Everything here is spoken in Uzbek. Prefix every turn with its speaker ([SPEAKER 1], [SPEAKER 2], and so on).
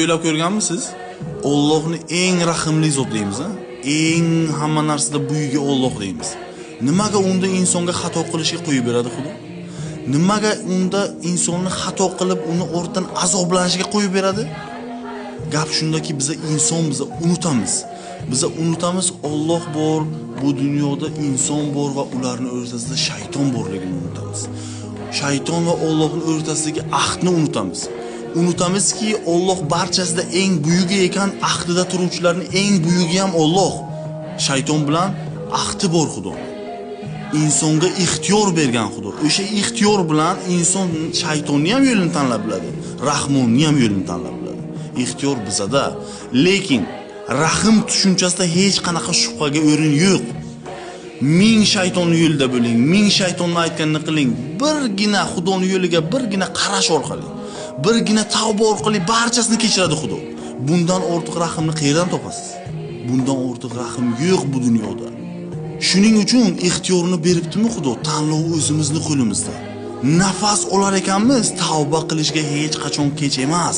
[SPEAKER 1] O'ylab ko'rganmisiz? Allohni eng rahimli zot deymiz, a? Eng hamma narsada buyugi Alloh deymiz. Nimaga unda insonga xato qilishga qo'yib beradi Xudo? Nimaga unda insonni xato qilib, uni ortidan azoblanishiga qo'yib beradi? Gap shundaki, biza inson, biza unutamiz. Biza unutamiz, Alloh bor, bu dunyoda inson bor va ularning o'rtasida shayton borligini unutamiz. Shayton va Allohning o'rtasidagi ahdni unutamiz. Unutamizki, Alloh barchasida eng buyugi ekan, ahdida turuvchilarning eng buyugi ham Alloh. Shayton bilan ahdi bor Xudo. Insonga ixtiyor bergan Xudo. O'sha ixtiyor bilan inson shaytonni ham yo'lini tanlab biladi, Rahmonni ham yo'lini tanlab biladi. Ixtiyor bizada. Lekin rahim tushunchasida hech qanaqa shubhaga o'rin yo'q. Ming shaytonni yo'lida bo'ling, ming shaytonni aytganini qiling. Birgina Xudoning yo'liga birgina qarash orqali, birgina tavba orqali barchasini kechiradi Xudo. Bundan ortiq rahimni qayerdan topasiz? Bundan ortiq rahim yo'q bu dunyoda. Shuning uchun ixtiyorni beribdimi Xudo? Tanlov o'zimizni qo'limizda. Nafas olar ekanmiz, tavba qilishga hech qachon kech emas.